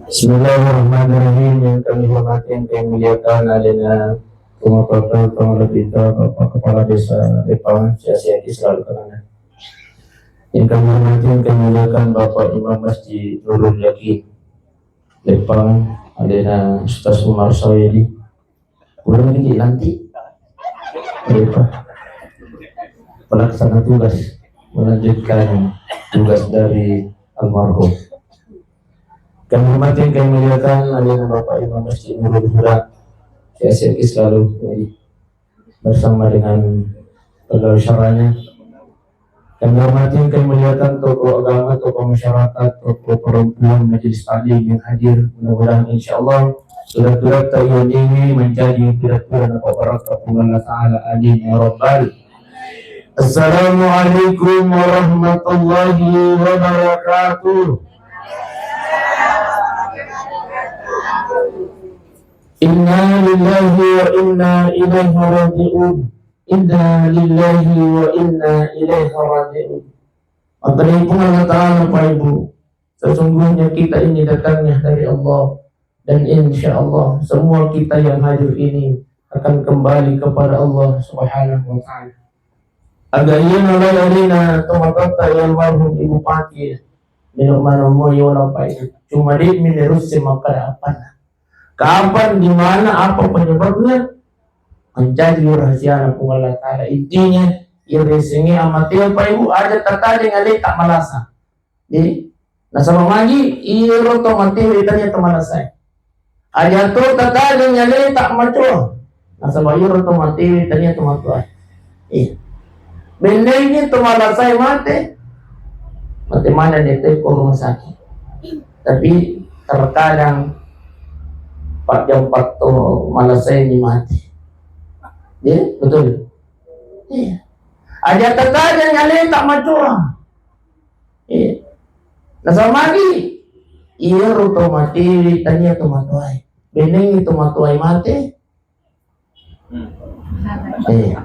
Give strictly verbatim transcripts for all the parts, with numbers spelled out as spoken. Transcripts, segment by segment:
Bismillahirrahmanirrahim. Yang kami hormati, yang kami muliakan, alena Tongapata, Tongalebbita, Bapak Kepala Desa Lepangan, sehat-sehat selalu karena. Yang kami hormati, yang kami muliakan, Bapak Imam Masjid Nurul Yakin Lepangan, alena Ustaz Umar Sawedi. Kurang dikit nanti. Lupa. Pelaksana tugas melanjutkan tugas dari almarhum. Kami hormati, kami muliakan, alena Bapak Imam Masjid Nurul Huda. Sehat-sehat selalu, jadi, bersama dengan pegawai syaranya. Kami hormati, kami muliakan tokoh agama, tokoh masyarakat, tokoh perempuan, majelis taklim yang hadir. Mudah-mudahan, insya Allah, surat-surat yang ini menjadi pira-pira na pabarakka Puang Allah Ta'ala. Amin ya Rabbal. Assalamualaikum warahmatullahi wabarakatuh. Inna lillahi wa inna ilaihi raji'un. Inna lillahi wa inna ilaihi raji'un. Maka dari Puang Allah Ta'ala, Bapak Ibu, sesungguhnya kita ini datangnya dari Allah, dan insya Allah semua kita yang hadir ini akan kembali kepada Allah Subhanahu wa Ta'ala. Aga iya nalai alena tomatoatta almarhum Ibu Pati, melo maneng mua yolo, Bapak Ibu. Cuma de' mi narusse makkada apana. Kapan, di mana, apa penyebabnya? Mancaji rahasiana Puang Allah Ta'ala. Intinya, iya riasengnge amatea, Bapak Ibu, aja tatajeng aleta malasa. Jadi, nasaba magi, iyaro to matewe tania to malasae. Aja to tatajeng aleta macoa. Nasaba iyaro to matewe tania to matoae. Iya. Benneini to malasae mate, mate manenni tau ko rumah sakit. Tapi terkadang pajjampa to malasaeni mate. Ya, betul. Iya. Aja tatajeng aleta macoa. Iya. Nasaba magi, iyaro to matewe tania to matoae. Benneini to matoae mate, Eh.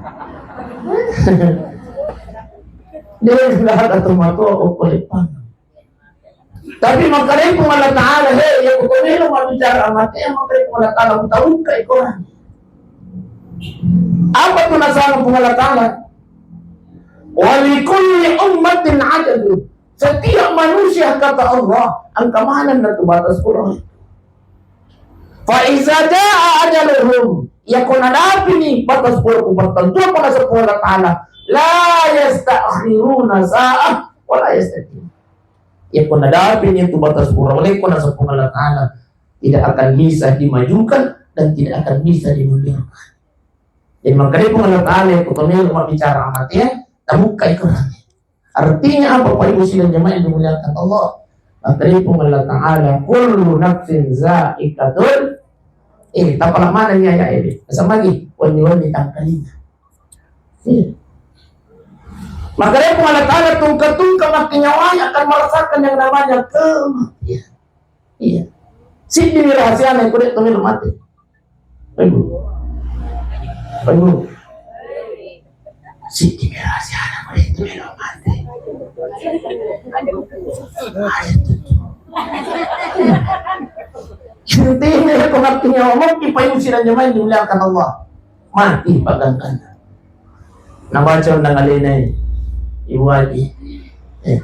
Dia sudah ada tomatoa okko Lepangan. Tapi makkedai Puang Allah Ta'ala, "He, iya ko melo mabbicara amatea," makkedai Puang Allah Ta'ala, "Mutabukka ikorang." Apa tu nasaba Puang Allah Ta'ala? "Wa likulli ummatin ajalun." Setiap manusia, kata Allah, engka manenna tu batas pura. Fa iza jaa ajaluhum, iyako nadapini batas pura ku pattentuang ko naseng Puang Allah Ta'ala, la yastakhiruna sa'ah wa la yastaqdimun. Iyako nadapini tu batas pura, oleh ko naseng Puang Allah Ta'ala, tidak akan bisa dimajukan dan tidak akan bisa dimundurkan. Jadi makkedai Puang Allah Ta'ala, iyako to melo mabbicara amatea, tabukkai Qurannya. Artinya apa, Bapak Ibu sidang jamaah yang dimuliakan Allah? Makkedai Puang Allah Ta'ala, "Kullu nafsin za'iqatul," eh, tapala manenni ayat ini. Asal lagi, wenni-wenni tangkalinga. Iya. Makkedai Puang Allah Ta'ala, tungke-tungke makkenyawai akan merasakan yang namanya kematian. Iya. Siddimi rahasiana ko de' to melo mate. Ayo. Ayo. Siddimi rahasiana ko de' to melo mate. Ayo, tuh. Intinya, ko mati nyawa, mau ki payu sidang jamaah yang dimuliakan Allah. Mati pagangkanna. Nabaca undang alenai Ibu Haji. Eh.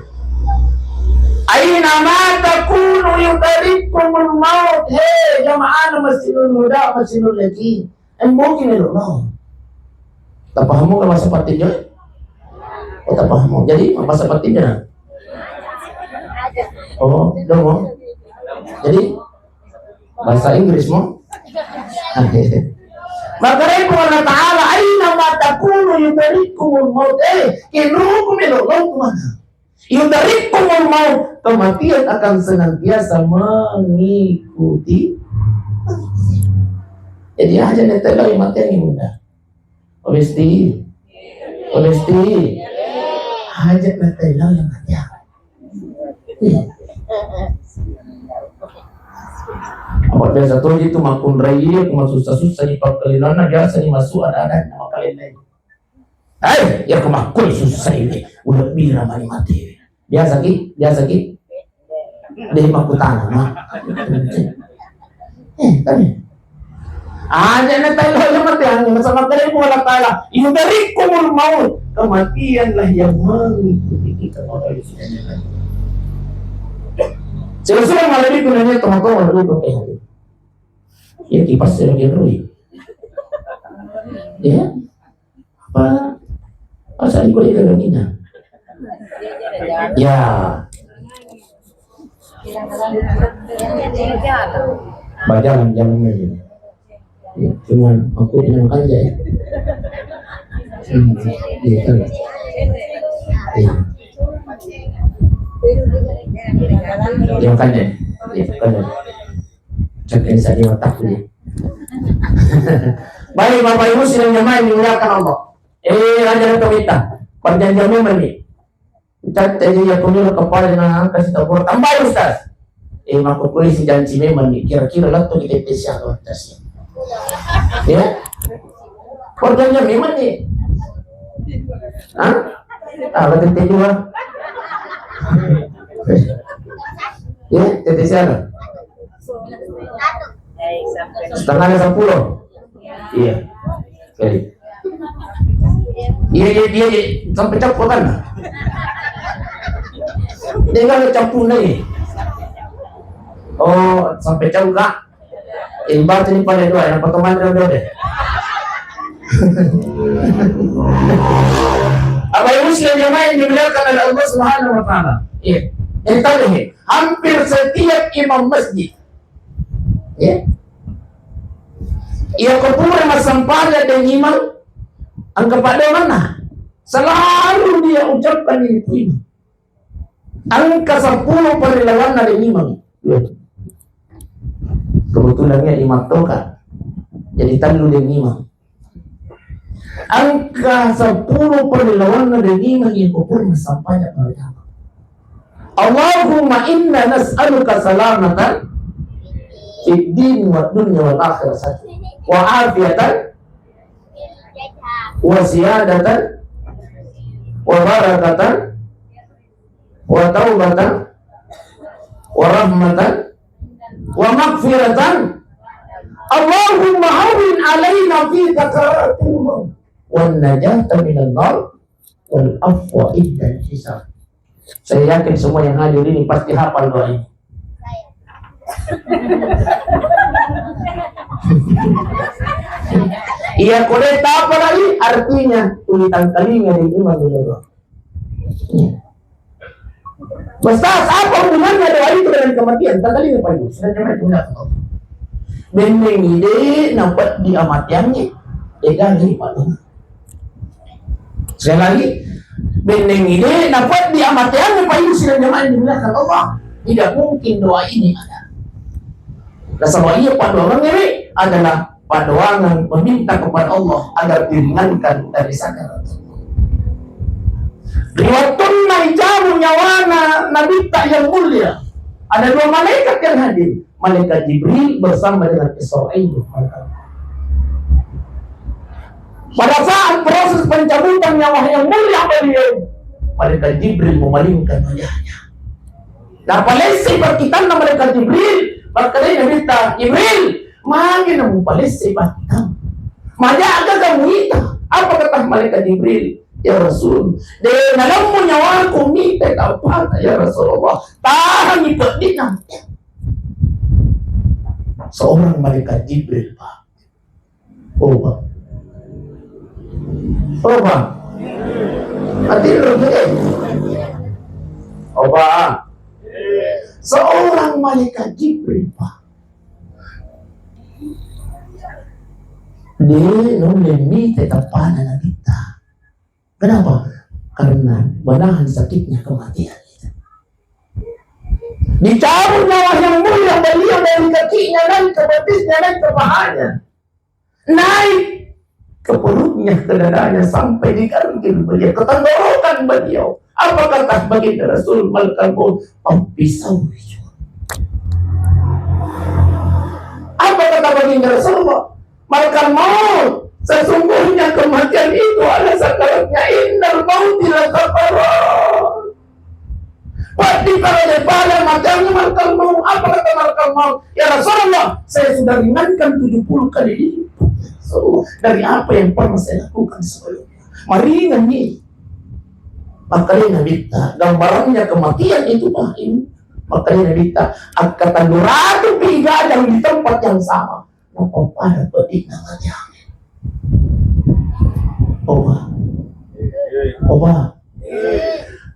Aina ma takunu yudrikkumul maut. He, jamaah Masjidul Huda, Masjidul Yakin. Emboki melo lao. Tapahamu ka bahasa Patinjo? Oh, tapahamu. Jadi, bahasa Patinjo na? Oh, dong. Jadi, bahasa Inggris mo? Makkedai Puang Allah Ta'ala, "Aina ma takunu yudrikkumul maut." Eh, kenroku melo lao tu mana? Yudrikkumul maut, kematian akan senantiasa mengikuti. Jadi aja netelai mati yang muda. Obesti. Obesti. Hajat na tailau yang hati. Iya. Apa biasa tuh itu makunrai iya, cuma susah-susah di pangkalinana, biasa nih masuk ada-ada nama kalian lain. Hai, ya kemakkul susah ini, udah bira mani mati. Biasa ki, biasa ki. Deh, makkutana, ma. Eh, tadi. Aja na tahu yang mati, hanya sama kalian pun Allah Ta'ala. Yudarikumul maut. Kematianlah yang mengikuti kita. Sudah-sudah malam itu nanya teman-teman dulu ke P H D. Ya, kipas saya lagi, Roy. Ya. Apa? Asal ikut itu lagi, nah. Ya. Bajalan, jalan aja. Ya, cuman aku yang aja ya. Hmm, iya kan. Iya. Iya, makanya. Iya, makanya. Sampai bisa di otakku, ya. Baik, Bapak Ibu sidang jamaah yang dimuliakan Allah. Eh, raja dan pemerintah. Perjanjian memang nih. Kita tadi ya punya kepala dengan angka sita guru. Tambah, Ustaz. Eh, maka polisi janji memang nih. Kira-kira lah tuh kita tes yang atas. Ya. Perjanjian memang nih. Hah? Ah, berarti dua. Ya, jadi siapa? Setengah sepuluh. Iya. Jadi. Iya, iya, iya, iya. Sampai capur kan? Dia kan capur nih. Oh, sampai capur, Kak. Eh, baca ni pada dua, yang pertama ada dua deh. Apa yang muslim jamaah yang dimuliakan oleh Allah Subhanahu wa Ta'ala? Iya. Yang tadi, hampir setiap imam masjid, ya, iya, kuburan massampajang dan imam, angka pada mana? Selalu dia ucapkan ini. Angka seppulo parilawanna de' nimeng. Kebetulan ya imam toka. Jadi tellu de' nimeng. Angka seppulo parilawanna de' nimeng yang kupur massampajang pertama. Allahumma inna nas'aluka salamatan fid din wa dunya wal akhirah, wa afiyatan wa ziyadatan wa barakatan wa taubatan wa rahmatan wa maghfiratan. Allahumma hawwin alaina fi sakaratil maut wan najata minan nar wal afwa indal hisab. Saya yakin semua yang hadir ini pasti hafal doa ini. Iya, kode tak apa lagi artinya? Tuli tangkalinga di imam dulu. Iya. Ustaz, apa hubungannya doa itu dengan kematian? Tangkalinga, Pak Ibu. Sudah jangan punya. Benneng ide na peddi amateangnge, ega ni Pak. Sekali lagi, benneng ide na peddi amateangnge, Pak Ibu sidang jamaah yang dimuliakan Allah. Tidak mungkin doa ini ada. Nasaba iya paddoangeng adalah paddoangeng meminta kepada Allah agar diringankan dari sakaratul maut. Ri wettunna icabu nyawana Nabitta yang mulia, ada dua malaikat yang hadir, malaikat Jibril bersama dengan Israil. Pada saat proses pencabutan nyawa yang mulia beliau, malaikat Jibril memalingkan wajahnya. Napalessai pakkitanna malaikat Jibril, makkedai Nabitta, "Jibril, magi namupalessai pakkitanmu? Majaga kamu ita?" Apa kata malaikat Jibril? "Ya Rasul, de nalemmu nyawaku mita tappata, ya Rasulullah. Tahangi peddi'na." Seorang malaikat Jibril, Pak. Oba. Oba. Hati lu, eh. Oba. Seorang malaikat Jibril, Pak. Dia nulle mita tappana Nabitta. Kenapa? Karena menahan sakitnya kematian. Dicabut nyawa yang mulia beliau dari kakinya naik ke betisnya, naik ke pahanya, naik ke perutnya, ke dadanya, sampai diganggil beliau, ke tenggorokan beliau. Apa kata baginda Rasul, malakal maut, "Rabbi sawwi." Apa kata baginda Rasulullah? Malakal maut, sesungguhnya kematian itu adalah sakaratnya, innal mauti la sakarat. Pasti kalau dia pada Jangan malakal maut. Apa kata malakal maut? "Ya Rasulullah, saya sudah ringankan tujuh puluh kali lipat, ya Rasulullah, dari apa yang pernah saya lakukan sebelumnya." Maringan ni. Makanya Nabitta, gambarannya kematian itu, Pak, ini. Makanya Nabitta, akka telluratu pi gajang di tempat yang sama. Nappa pada peddi'na matiangnge. Oba. Oba.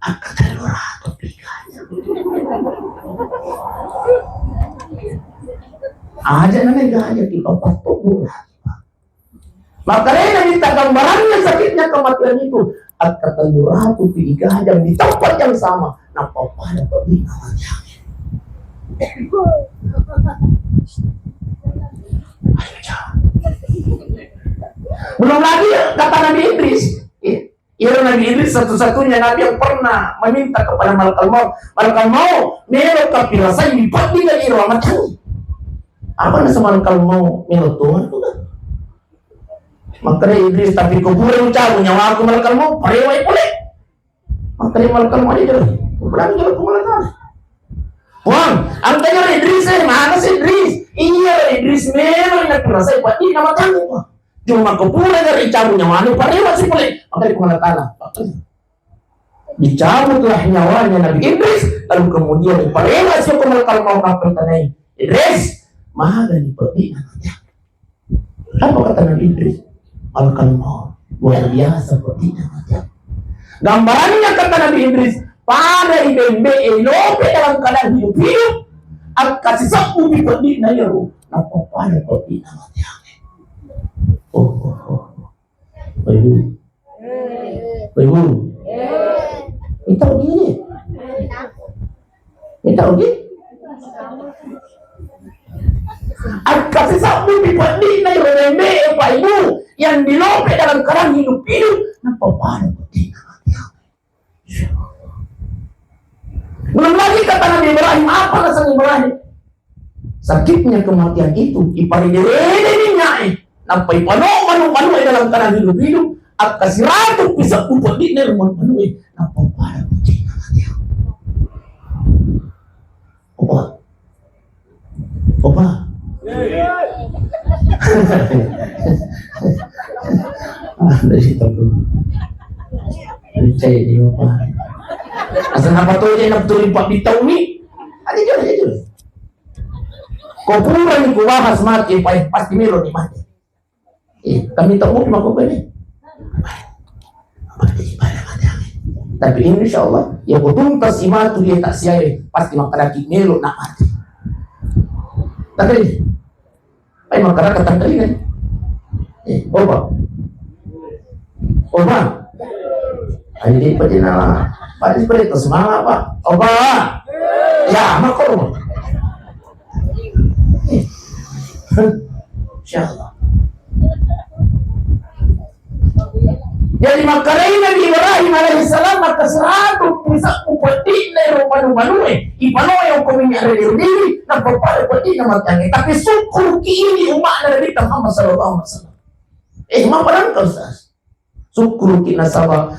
Akka telluratu pi gajang. Aja nana gajang di tempat telluratu. Makanya Nabitta, gambarannya sakitnya kematian itu, akka telluratu pi gajang di tempat yang sama, nappa pada peddi'na matiangnge. Ayo, Cak. Belum lagi kata Nabi Idris, ya. Iya, Nabi Idris satu-satunya nabi yang pernah meminta kepada malakal maut, "Malakal maut, melo kapirasai wi peddi gajang iro matiangnge." Apa nasa malakal maut, melo tuan tu kan? Makanya Idris, "Tapi ko pura ucabu nyawaku malakal maut, parewai pole." Makanya malakal maut itu, pulang dulu ke malakal. "Puang, angkanya Idris, eh, mana si Idris?" "Iya, Idris melo napirasai peddi'na matiangnge, Puang. Cuma ko pura gare icabu nyawana, parewasi pole." Makanya malakal. Dicabutlah nyawanya Nabi Idris, lalu kemudian diparewasi ko malakal maut, nappa tanai, "Idris, magani peddi'na matiangnge?" Apa kata Nabi Idris? "Malakal maut, luar biasa peddi'na matiangnge." Gambarannya kata Nabi Idris, pada ibembe e lope dalam keadaan hidup-hidup, akka sisebbu pi peddi'na iyaro, nappa pada peddi'na matiangnge. Oh, oh, oh. Ibu. Ibu. Minta ugi. Minta ugi. Akka sisebbu pi peddi'na iro bembe e, Pak Ibu, yang dilope dalam keadaan hidup-hidup, nappa pada peddi'na matiangnge. Belum lagi kata Nabi Ibrahim, apa kata Nabi Ibrahim? Sakitnya kematian itu, iparede-rede minyak e, nappa ipano manu-manu e dalam keadaan hidup-hidup, akka siratu pi sebbu peddi'na manu-manu e, nappa pada peddi'na matiangnge. Opa. Opa. Ah, dari situ dulu. Percaya di Opa. Asal apa tuh, dia nak turun pak bitau ni? Ada juga, ada juga. Ko pura ni ku bahas mati, pa-, pasti melo ni mati. Eh, kami tahu mau mako ini. Tapi insya Allah, ya betul tas imatu dia tak siap, pasti makan daging melo nak mati. Tapi, eh, makan kata tadi kan. Eh, Opa. Opa. Ayo, di pajina, Pak, di pajina semangat, Pak. Opa. Ya, mako. Eh. Insya Allah. Jadi makkalai Nabi Ibrahim alaihissalam, maka seratu pusakku peddi'na ero manu-manue, ipanoe ko minyak rede-rede, nappa pada peddi'na matiangnge. Tapi sukkuruki ini umatna Nabi Muhammad sallallahu alaihi wasallam. Eh, maparangka, Ustaz. Sukkuruki nasaba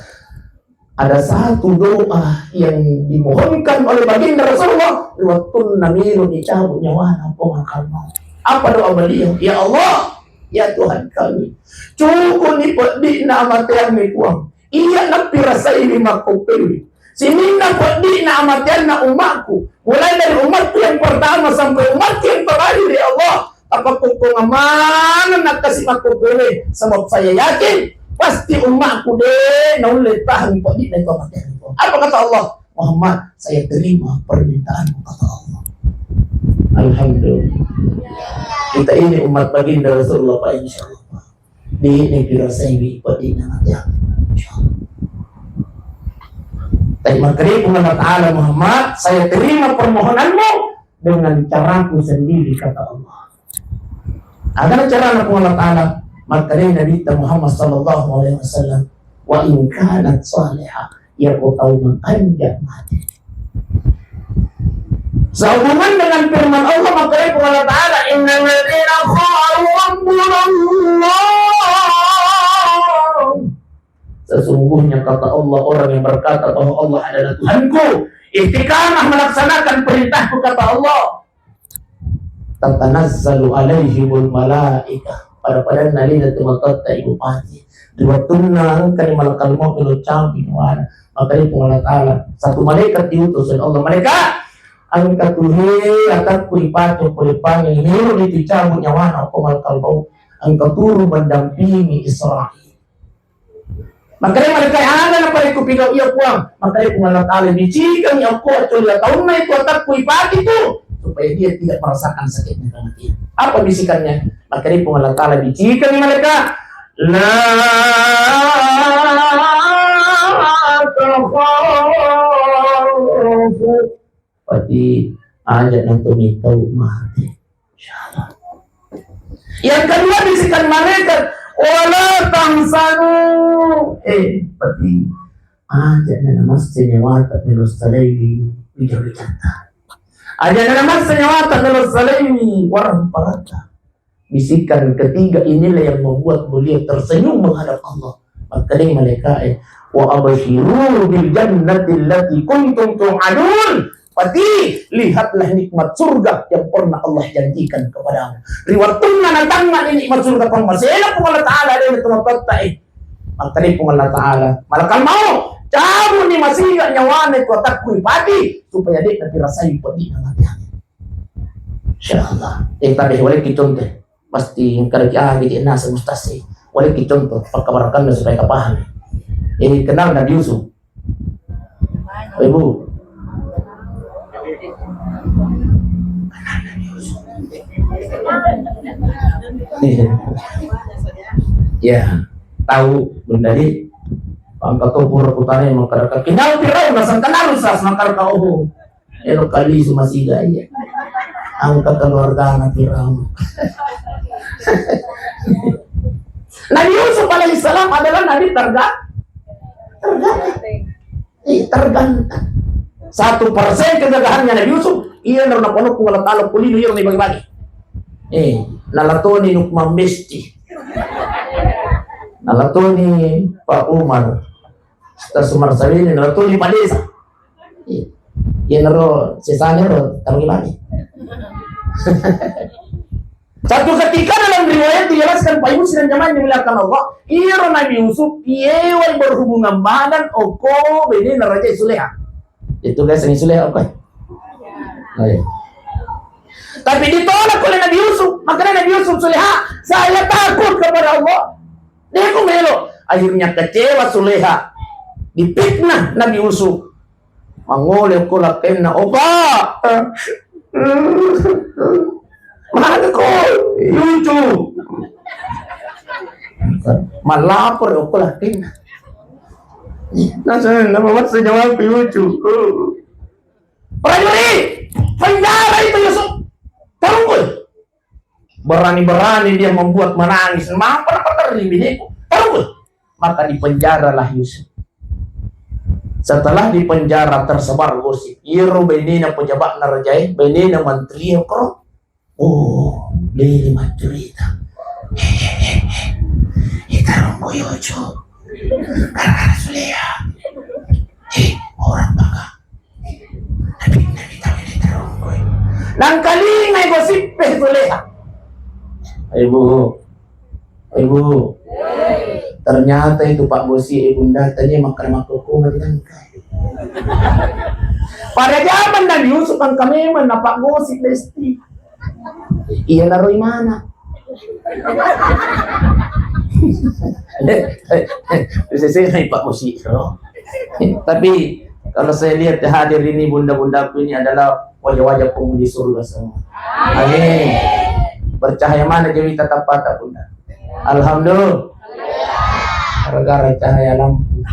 ada satu doa yang dimohonkan oleh baginda Rasulullah ri wettunna melo dicabut nyawana Puang Akal Maut. Apa doa beliau? "Ya Allah, ya Tuhan kami, cukuni peddi'na amateammi Puang. Iya nappi rasaiwi makkoppewi. Sininna peddi'na amateanna ummakku, mulai dari umatku yang pertama sampai umatku yang terakhir, ya Allah, tapakkukkung amaneng nakkasi makkukkuwe, sebab saya yakin pasti ummakku de naulle tahan peddi'na itu amateanna." Apa kata Allah? "Muhammad, saya terima permintaanmu," kata Allah. Alhamdulillah. Kita ini umat baginda Rasulullah, Pak, insya Allah. De'na pirasaiwi peddi'na matiangnge. Insya Allah. Tapi makkedai Puang Allah Ta'ala, "Muhammad, saya terima permohonanmu dengan caraku sendiri," kata Allah. Ada carana Puang Allah Ta'ala, makkedai Nabi Muhammad sallallahu alaihi wasallam, "Wa in kanat salihah," iya ko tau makanja mate. Sehubungan dengan firman Allah, makkedai Puang Allah Ta'ala, "Innal ladzina qalu rabbuna Allah." Sesungguhnya kata Allah, orang yang berkata bahwa Allah adalah Tuhanku, istiqamah melaksanakan perintahku, kata Allah. Tatanazzalu alaihimul malaikah. Pada-padanna lina tu matotta ibu pati. Di wattunna engkani malakal maut lo campi nyawana. Maka di Puang Allah Ta'ala, satu malaikat diutus oleh Allah. Malaikat, engka tu he atakku ipatu kulipangi niru dicabut nyawana ko malakal maut. Engka turu mendampingi Israel. Makanya mereka ada na pada kupigau iya Puang. Makanya Puang Allah Ta'ala bisikangi aku, aku lima tahun na itu atakku ipati tu supaya dia tidak merasakan sakitnya kematian. Apa bisikannya? Makanya Puang Allah Ta'ala bisikangi mereka, la takhafu. Pati aja nanti mitau mati. Insyaallah. Yang kedua bisikan malaikat, wala tahzanu. Eh, pati aja nana massa nyawata melo salaiwi wija-wijata. Aja nana massa nyawata melo salaiwi warang parata. Bisikan ketiga inilah yang membuat beliau tersenyum menghadap Allah. Makanya malaikat, eh, wa absyiru bil jannati allati kuntum tu'adun. Pati, lihatlah nikmat surga yang pernah Allah janjikan kepadamu. Ri wattunna natangnga ni nikmat surga pammasena Puang Allah Ta'ala, ada yang teman kota, eh. Makanya Puang Allah Ta'ala, malakal maut, cabut ni masiga nyawana ku atakku ipati supaya dia nanti rasai pedihna mati. Insyaallah. Eh, tapi boleh kita contoh. Pasti engka reki, ah, gede nasa mustasi. Boleh kita contoh pakkabarakanna supaya kapahami. Eh, kenal Nabi Yusuf? Ibu. Ya, tahu Bunda di pangkat pura kutane masyarakat. Kenal Firaun, nasang kenal sas masyarakat, oh. Elo kali su masiga iya. Angka keluarga anak Firaun. Nabi Yusuf alaihissalam adalah nabi terga-, terganteng. Eh, terganteng. Satu persen kegagahannya Nabi Yusuf, iya naro napono ku Allah Ta'ala kulino iya nibagi-bagi. Eh, nalatoni Nukman Besti. Nalatoni Pak Umar. Ustaz Umar Salini, nalatoni Pak Desa. Iya. Iya, naro sesanya ro, taruh lagi. Satu ketika dalam riwayat dijelaskan Pak Ibu sidang jamaah yang dimuliakan Allah, iyaro Nabi Yusuf, iyewai berhubungan badan, oko, bene naraja Suleha. Itu guys, ini Suleha, oke? Oh, iya. Tapi ditolak oleh Nabi Yusuf. Makanya Nabi Yusuf, Suleha, saya takut kepada Allah. Dia ku melo. Akhirnya kecewa Suleha. Dipitnah Nabi Yusuf. Mangole ko lakkenna, "Opa, mana ko Yusuf?" Malapor ko lakkenna. Nasaba masa jawab Yusuf. Prajurit, penjara itu Yusuf. Tarunggul. Berani-berani dia membuat menangis. Mampu apa terjadi bineku? Tarunggul. Maka dipenjaralah Yusuf. Setelah dipenjara tersebar gosip. Iro benena pejabat narajae, benena menteri kro. Oh, lele maccurita. Hehehe. Itarunggu Yusuf. Gara-gara Suleha. Hei, orang bangga. Nabi, Nabi tahu ini terunggu. Nangkalingai gosippe Suleha. Ibu, Ibu, ternyata itu Pak Bosi, Ibu ndatanya makan makkuku nggak ditangkai. Pada zaman Nabi Yusuf kan kami mana Pak Bosi besti. Iya naro imana. Bisa saya naik Pak Bosi, no? Tapi kalau saya lihat hadir ini bunda-bundaku ini adalah wajah-wajah penghuni surga semua. Amin. Bercahaya mana jadi tatap mata bunda? Alhamdulillah. Gara-gara cahaya lampu.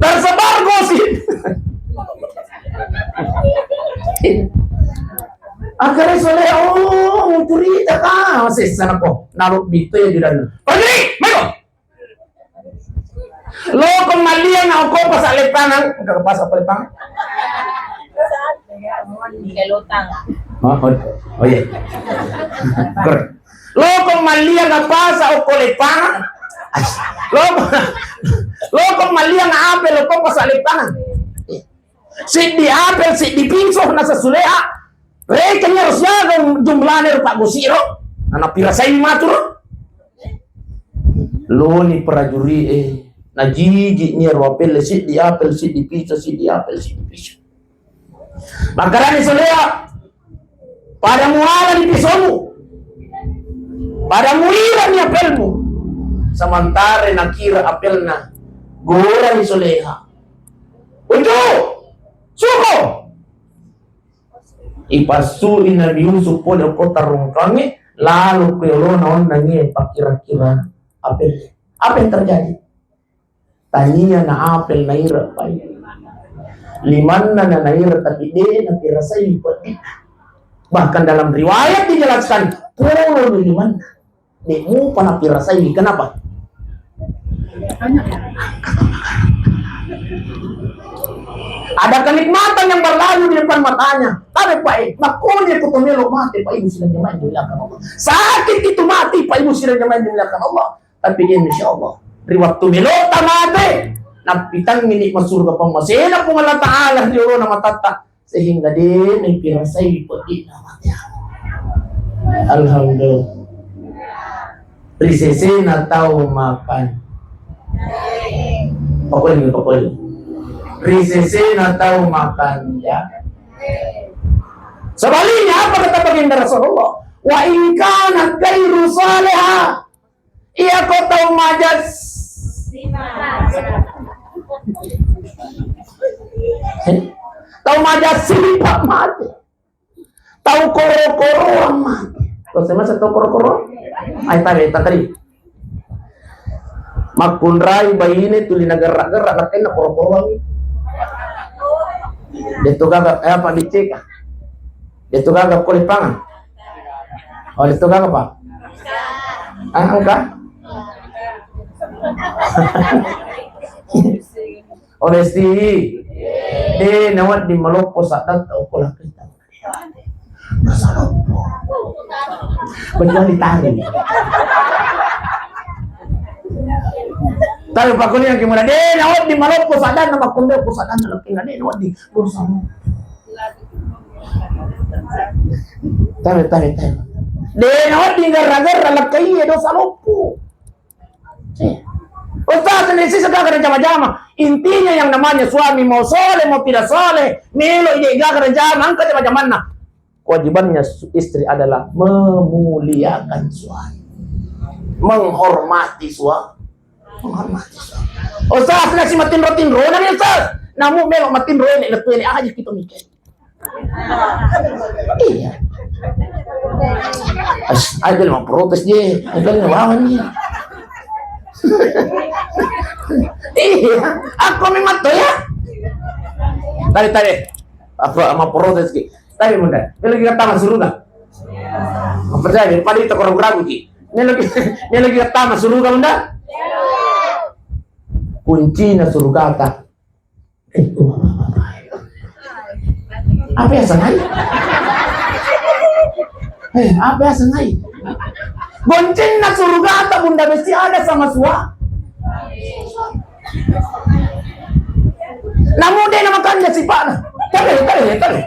Tersebar gosip. Akhirnya Soleh, oh, cerita kah? Sesana ko, naruh bito ya judan. Pergi, mego. Loko malliang okko pasa leppangang, engka pasa leppangang. Oh, oh, oh iya. Ker. Loko malliang pasa okko leppangang. Loko, loko malliang apel, loko pasalettana. Siddi apel, siddi piso, nasa suleha. Rekeng ero siaga jumlana ero paggosi ro. Nana pirasai matu ro. Loni prajuri'e, najiji ni ero apel, siddi apel, siddi piso, siddi apel, siddi piso. Makkedani soleha, pada mualani pisomu, pada muirani apelmu. Samantara nakira apelna, gorani soleha. Ucu, suko. Ipassui Nabi Yusuf pole okko tarungkangnge, lalu ke olona onnangnge pakkira-kira apel. Apa yang terjadi? Tania na apel naira pai. Limanna na naira tapi de na pirasai peddi. Bahkan dalam riwayat dijelaskan, puroni limanna. De mupa na pirasai. Kenapa? Ada kenikmatan yang berlalu di depan matanya. Tapi Pak, eh, makoni aku pemelo mati, Pak Ibu sidang jamaah yang dimuliakan Allah. Sakit itu mati, Pak Ibu sidang jamaah yang dimuliakan Allah. Tapi dia, insya Allah, ri wattu melota mate, nappitangngini massurga pammasena Puang Allah Ta'ala ri olona matatta, sehingga de naipirasai peddi'na mate. Alhamdulillah. Ri sesena tau makan. Pokoknya, pokoknya. Ri sesena tau makan, ya. Sebaliknya, apa kata baginda Rasulullah? Wa in kanat ghairu salihah. Iya ko tau maja s-, eh? Tau maja sipa mate. Tau koro-koroang mate. Kau semasa tau koro-koro? Ai tadi, tadi. Makkunrai baine tuli nagerra-gerra, nakenna koro-koroang. Detu gaga, eh, apa diceka? Detu gaga ko lepangan? Oh, detu gaga, Pak? Ah, engka? Oh, Besti. De nawedding maloppo saddatta okko lakkaitta. Dosa loppo. Kecuali tari. Tapi pakkuliang ki mula, de nawedding maloppo saddanna, makkunrai ko saddanna lakkaitta, de nawedding. Dosa loppo. Tabe, tabe, tabe. De nawedding garra-garra lakkaiye, dosa loppo. Eh. Ustaz, ini sisa gaga jama-jama. Intinya yang namanya suami mau soleh, mau tidak soleh, melo ide gaga jama, engka jama-jamanna. Kewajibannya su-, istri adalah memuliakan suami. Menghormati suami. Menghormati suami. Ustaz, nasi matinro-tinro, nani Ustaz? Namu melo matinro ini, letu ini aja kita mikir. Iya. As, aja mau protes je, aja mau lawan je. Iya, aku memang tuh ya. Tadi, tadi. Apa mau protes ki? Tadi bunda, ini lagi kata masuk surga. Percaya, pada itu kurang ragu ki. Ini lagi, ini lagi kata masuk surga bunda. Kuncinya surga tak. Eh, apa ya, sengaja? Eh, apa ya, sengaja? Goncenna surgata Bunda Besti ada sama sua. Namu de na makanja sipa'na. Tare, tare, tare.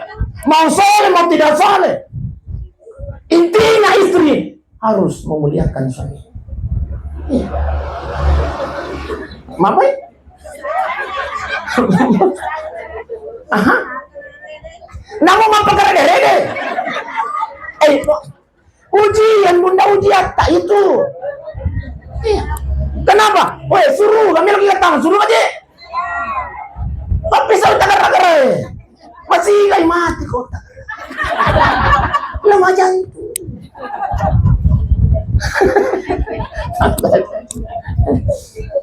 Mau soleh, mau tidak soleh. Intinya istri harus memuliakan suami. Iya. Mapai? Aha. Namu mappakarede-rede. Eh, ujian, Bunda, ujian tak itu. Iya. Kenapa? Weh, suruh kami lagi datang, suruh aja. Tapi saya tak gara-gara. Masigai mati kota. Nama jantung.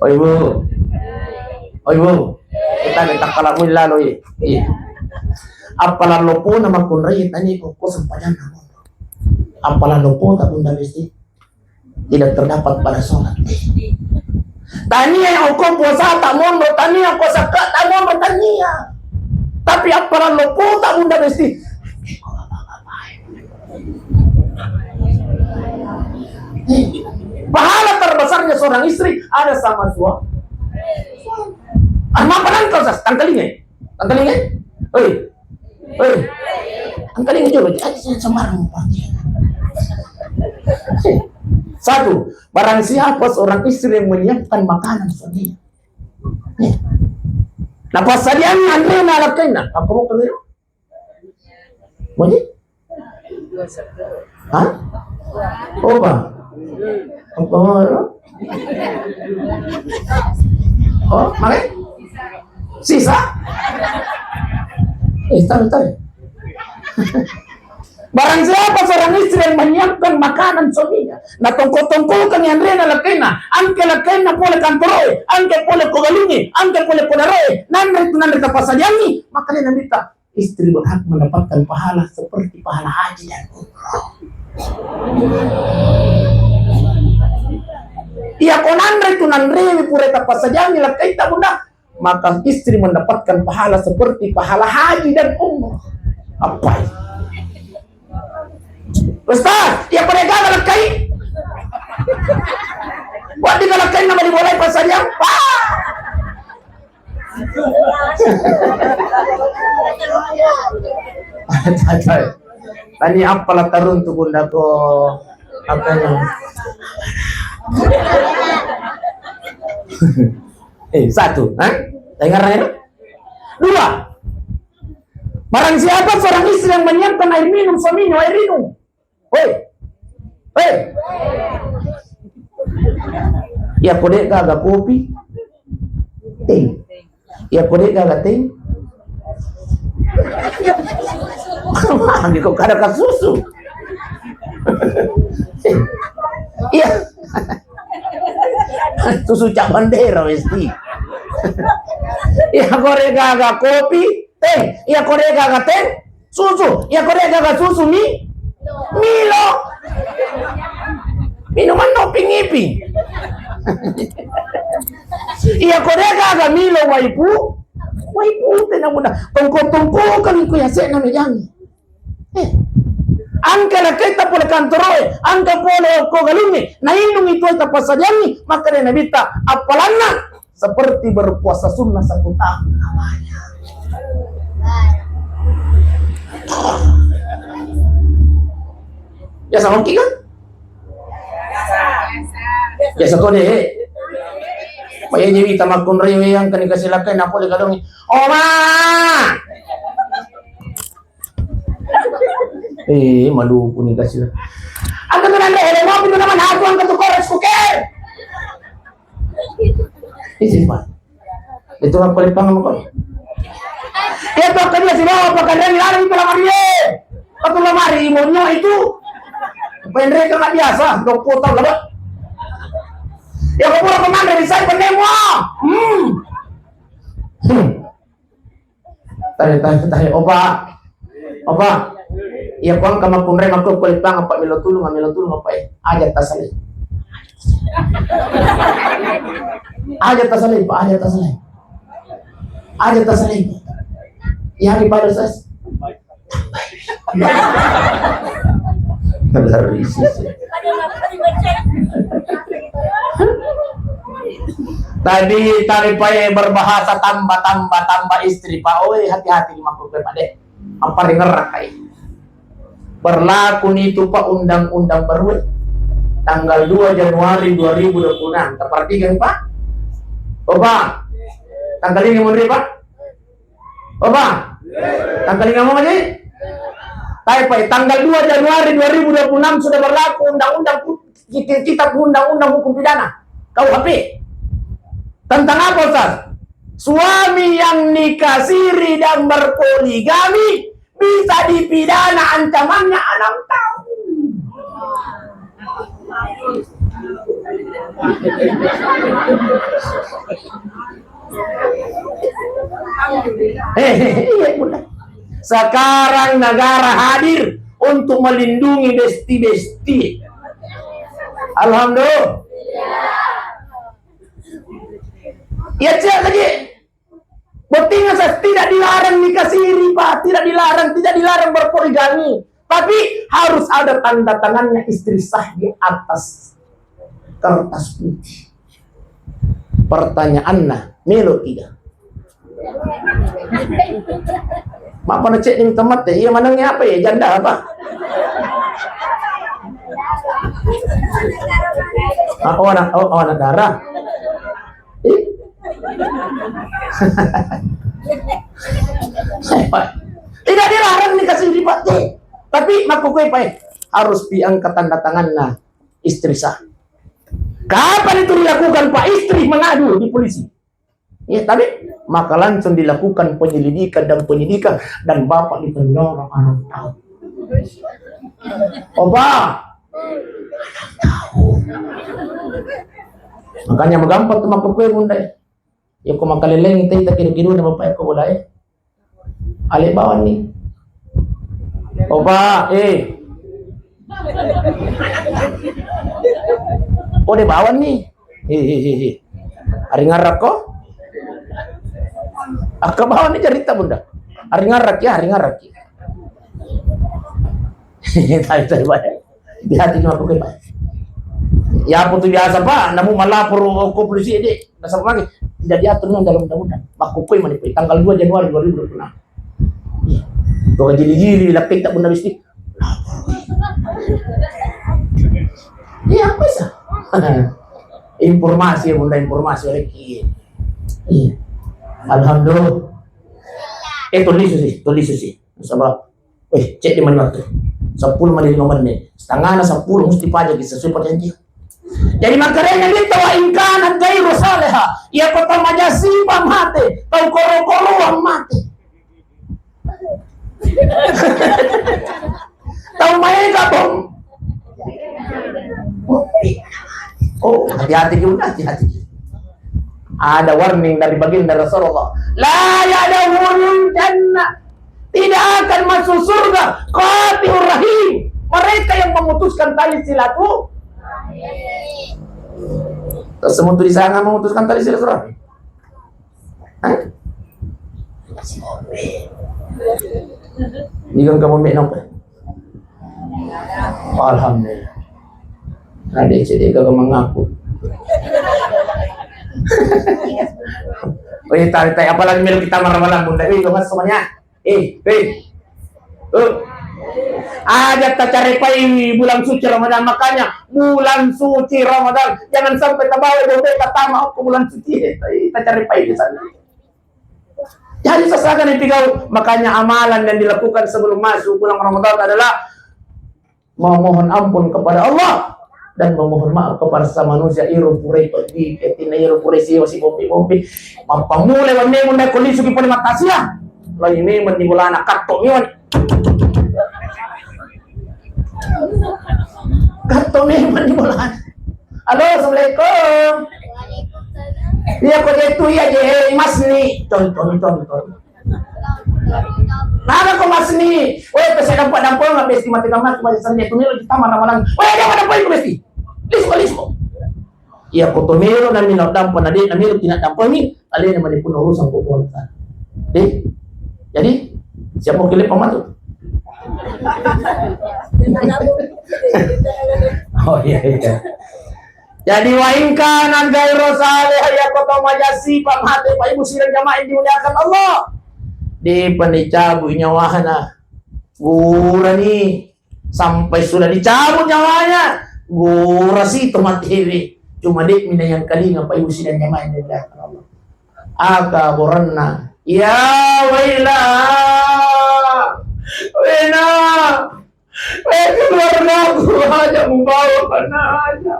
Oi, Bu. Oi, Bu. Kita ni takkalamu lalo, iya. Iya. Appalalopona makkunrai tani koko sempajanna. Appalalopota Bunda Besti. Tidak terdapat pada sholat. Tania yang hukum puasa tak mundur, tania puasa tak mundur, tania. Tapi appalalopota Bunda Besti. Pahala terbesarnya seorang istri, ada sama suami. Ah, kenapa nangkal, Sas? Tangkalinga. Tangkalinga? Oi. Oi. Tangkalinga juga. Jangan sembarang. Satu, barang siapa seorang istri yang menyiapkan makanan suaminya. Nih. Nah, pas sadiang anre na lakkainna. Apa mau kalian? Muni? Hah? Oh, Pak. Apa mau? Oh, mare? Sisa? Eh, tahu, tahu. Barang siapa seorang istri yang menyiapkan makanan suaminya, na tongko-tongkokan yang rena lakkainna, angke lakkainna pole kantoroe, angke pole ko galungnge, angke pole ko daroe, nanre tu nanre tapasadiangi, maka dia nabitta, istri berhak mendapatkan pahala seperti pahala haji dan umroh. Iya, ko nanre tu nanrewe pura tapasadiangi lakkaita bunda, maka istri mendapatkan pahala seperti pahala haji dan umroh. Apa itu? Ustaz, iya ko de' gaga lakkai? Buat di lakkai nama dibolai pasadiang? Wah! Tani apa lah tarun tu bunda ko apa yang Eh, satu, ha? Dengar ya? Dua. Barang siapa seorang istri yang menyiapkan air minum suaminya, air minum. Hei. Hei. Iya ko de' gaga kopi. Teh. Iya ko de' gaga teh. Angge ko kada ka susu. Iya. Susu cap bandera mesti. Iya ko de' gaga kopi, teh. Iya ko de' gaga teh, susu. Iya ko de' gaga susu, mi, Milo. Minuman no pingipi. Iya ko de' gaga Milo waipu, waipu tena bunda. Tongko-tongkokan ko yase'na mejangi. Eh. Angka lakkaita pole kantoroe, angka pole ko galungnge, nainung itu tapasadiangi, maka de' nabitta, appalanna seperti berpuasa sunnah satu tahun namanya. Ya sama ki kan? Biasa to de'. Paya jewi tamakkunrewe yang kani kasilakkai napole galungnge. Oma! Eh, maluku ni kasih. Angka tu nanre, ele mopi tu nama aku angka tu kores kuker. Isi, Pak. Itu apa lipang apa? Iya tu angka dia sih bawa pakai dari larang itu lamari. Satu lamari imonyo itu. Pendek nggak biasa, dua puluh tahun lah, Pak. Ya kau pulang kemana dari saya penemu? Hmm. Hmm. Tare, tare, tare. Opa. Opa. Iya, kuang kama kunre makku kulit pang apa melo tulung, melo tulung apa eh. Aja tasalai. Aja tasalai, Pak, aja tasalai. Aja tasalai. Iya, di pada sas. Dari sisi. Tadi taripae berbahasa tambah, tambah, tambah istri, Pak. Oi, hati-hati di makku, Pak, deh. Apa dengar kai? Berlaku nitu, Pak, undang-undang baru, eh. Tanggal dua Januari dua ribu dua puluh enam. Kita perhatikan, Pak. Oh, Pak. Tanggal ini, Pak. Opa, tanggal lima mau aja? Tapi, Pak, tanggal dua Januari dua ribu dua puluh enam sudah berlaku undang-undang hu-, kita, kita undang-undang hukum pidana, K U H P. Tentang apa, Ustaz? Suami yang nikah siri dan berpoligami bisa dipidana ancamannya enam tahun. Hehehe, iya, Bunda. Sekarang negara hadir untuk melindungi besti-besti. Alhamdulillah. Ya, cek lagi. Bottinga, Sas, tidak dilarang nikah siri, Pak. Tidak dilarang, tidak dilarang berpoligami. Tapi harus ada tanda tangannya istri sah di atas kertas putih. Pertanyaanna, melo tidak? Mapa na ceddi temmette, iya manengnge apa ya, janda apa? Ah, oh, anak, oh, oh, anak darah. Eh? Tidak dilarang nikah siri, Pak. Eh, tapi makkukue, Pak, eh, harus diangkat tanda tanganna istri sah. Kapan itu dilakukan, Pak? Istri mengadu di polisi. Ya, tapi maka langsung dilakukan penyelidikan dan penyidikan dan bapak di penjara enam tahun. Opa, makanya magampang tu makkukue, Bunda. Ya, ko makaleleng tei takiru-kiru na bapak ko bola, eh. Ale bawang ni. Opa, eh. Oh, de bawang ni. Hi, hi, hi, hi. Ari ngarrak ko? Akka bawang ni cerita, Bunda. Ari ngarrak ya, ari ngarrak ya. Tai, tai, bae. Hati-hati cuma pakai, Pak. Ya, apa tu biasa, Pak? Namu melapor ke polisi, dek. Dasar lagi. Tidak diatur memang dalam undang-undang. Makkukue mani, Pak. Tanggal dua Januari dua ribu dua puluh enam. Iya. Tuh jili-jili, lapik tak, Bunda, bisti. Iya, apa sih? Informasi ya, Bunda, informasi oleh ki. Iya. Alhamdulillah. Eh, tulis sih, tulis sih. Sebab, eh, cek di mana waktu? Sepuluh menit, lima menit. Setengahnya sepuluh mesti pajak sesuai perjanjian. Jadi makanya kita wa ingkana gairu saleha. Ya kota majasi pa mate, tau koro-koro mate. Tau maega bom. Oh, hati-hati juga, hati-hati. Ada warning dari baginda Rasulullah. La yadkhulul jannah. Tidak akan masuk surga qati'ur rahim. Mereka yang memutuskan tali silaturahim. Terus semutu di sana memutuskan tali silaturahim. Hah? Ini kan kamu mek nopo? Alhamdulillah. Ada cedek gaga mengaku. Oh iya, tarik, tarik. Apalagi melo kita marah-marah, Bunda. Eh, lepas semuanya. Eh, eh. Eh. Aja tacarepai bulan suci Ramadan, makanya bulan suci Ramadan jangan sampai tabawa dompet tatama ke bulan suci. Eh, tacarepai di sana. Jadi sesakan itu kau, makanya amalan yang dilakukan sebelum masuk bulan Ramadan adalah memohon ampun kepada Allah dan memohon maaf kepada sesama manusia. Iro purai peddi, ketina iro purai siwa si bombi-bombi. Mappamulai wannemu na ko lisuki pole mattasia. Lai memang ni bolana katto miwan. Katto memang ni bolana. Halo, assalamualaikum. Iya, ko dia tu iya je, eh, Mas ni. Ton, ton, ton, ton. Nana ko Mas ni, weh, pese dampa-dampa na besti mate kamar, ko bari sande tu melo kita mana-mana. Weh, dia mana poin ko besti? Lisko, lisko. Iya, ko to melo na mino dampa na de, na melo tidak dampa ni, alena mani pun urusan ko konta. Deh, jadi siapa kile pamatu? Oh iya, iya. Jadi, wa in kana ghairu salih, ya ko to majasi pa mate, Pak Ibu sidang jamaah yang dimuliakan Allah. Depa dicabut nyawahna. Gurani sampai sudah dicabut nyawanya. Gura si to mate hewe. Cuma de mina yang kalinga, Pak Ibu sidang jamaah yang dimuliakan Allah. Aka boranna. Ya waila. Wena. Eh, keluargaku, aja mubawa kana aja.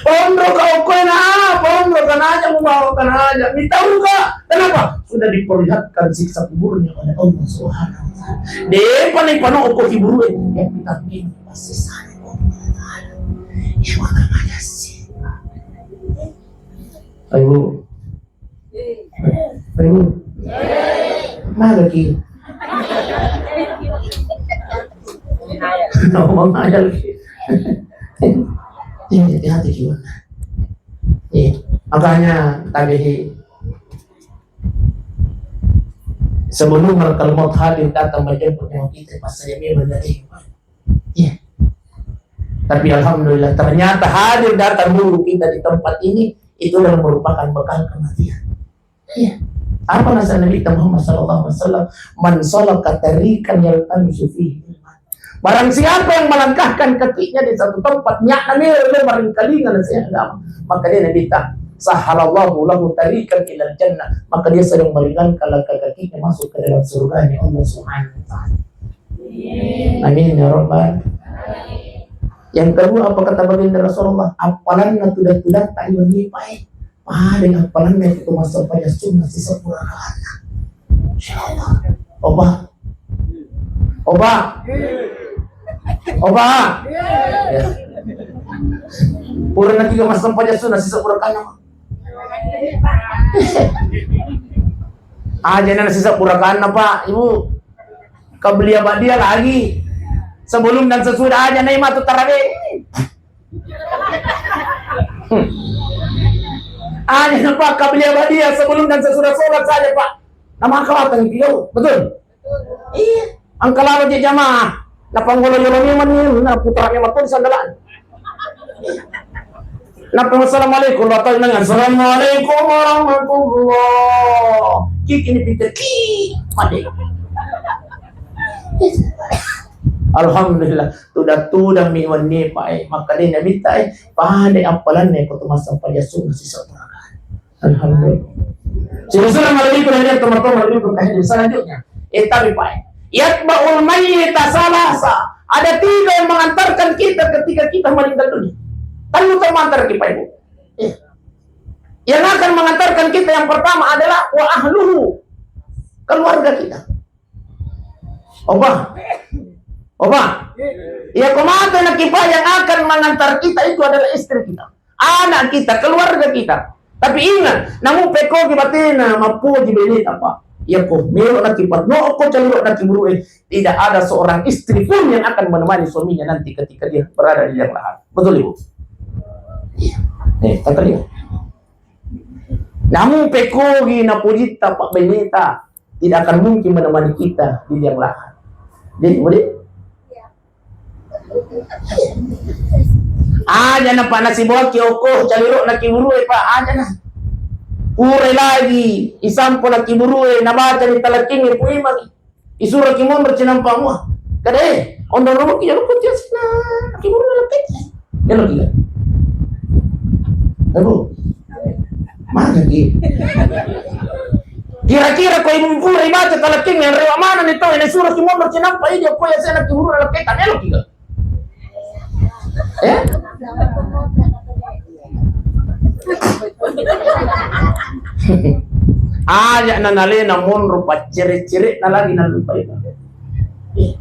Pondro kau kena, pondro kana aja mubawa kana aja. Mitauka, kenapa? Sudah diperlihatkan siksa kuburnya oleh Allah Subhanahu wa Ta'ala. Depa ni pano oko kiburu, eh, kita ini pasti sana. Ya, makanya sih. Ayo. Ayo. Mana ki? Ngomong aja lagi. Ini hati-hati gimana? Iya. Makanya tabihi sebelum malakal maut hadir datang menjemput nyawa kita, pas saya memang dari Iya. Tapi alhamdulillah, ternyata hadir datang dulu kita di tempat ini, itu adalah merupakan bekal kematian. Iya. Apa nasa Nabi Muhammad sallallahu alaihi wasallam? "Man salaka tariqan yaltamisu fihi ilman." Barang siapa yang melangkahkan kakinya di satu tempat, niatnya melo maringkalinga nasihat agama, maka dia Nabi ta, "Sahhalallahu lahu tariqan ilal jannah." Maka dia sedang meringankan langkah kakinya masuk ke dalam surganya Allah Subhanahu wa Ta'ala. Amin ya Rabbal. Yang kedua, apa kata baginda Rasulullah? Appalanna tudang-tudang tak iwan nipae. Pada appalanna itu massempajang sunnah sisebbu rakaat. Insyaallah. Oba. Oba. Oba. Ya. Pura na tiga massempajang sunnah sisebbu rakaat. Aja na sisebbu rakaat, Pak, Ibu. Qabliyah ba'diyah lagi. Sebelum dan sesudah aja na imatu tarawih. Aja na, Pak, qabliyah ba'diyah sebelum dan sesudah sholat saja, Pak. Nama kawatan itu, betul? Iya. Engka lalo je jamaah. Napanggolo yolo memang ni, na putra memang pun sandalan. Napa, "Assalamualaikum warahmatullahi wabarakatuh." "Assalamualaikum warahmatullah." Kiki ni pintu, ki, made. Alhamdulillah, tudang-tudang mi wenni, Pak, eh. Maka dia Nabi ta, eh, pada appalanna ko tu massempajang sunnah sisebbu rakaat. Alhamdulillah. Sudah-sudah malam itu, dan dia teman-teman itu, eh, selanjutnya. Eh, tapi, Pak, eh. Yatba'ul mayyita salasa. Ada tiga yang mengantarkan kita ketika kita meninggal dunia. Kan lu tahu mengantar kita, Ibu? Eh. Yang akan mengantarkan kita yang pertama adalah wa ahluhu. Keluarga kita. Oba. Oba. Ya, kematian akibat yang akan mengantar kita itu adalah istri kita. Anak kita, keluarga kita. Tapi ingat, namu pekko ki batena, mappuji beneta, Pak. Ya ko melo naki parno ko caliro naki burue. Tidak ada seorang istri pun yang akan menemani suaminya nanti ketika dia berada di liang lahat. Betul, Ibu? Iya. Eh, kata dia. Namu pekko ki napujitta, Pak, beneta, tidak akan mungkin menemani kita di liang lahat. Jadi, boleh? Aja na, Pak, nasibawaki okko caliro na kiburue, Pak, aja na. Purai lagi isampo na kiburue, nabaca ni talakkingnge, puimang. Isuro ki monro cinampa mua. Kada, eh, onro romo ki jalo kutia sina kiburu na lakkaitta. Jalo ki. Aduh. Mana ki? Kira-kira ko ibu pura ibaca talakkingnge, rewa mana ni tau, ini suro ki monro cinampa idi ko ya sena kiburu na lakkaitta. Jalo ki. Eh? Aja na nalena monro, paccere-cere na lagi nallupai. Eh,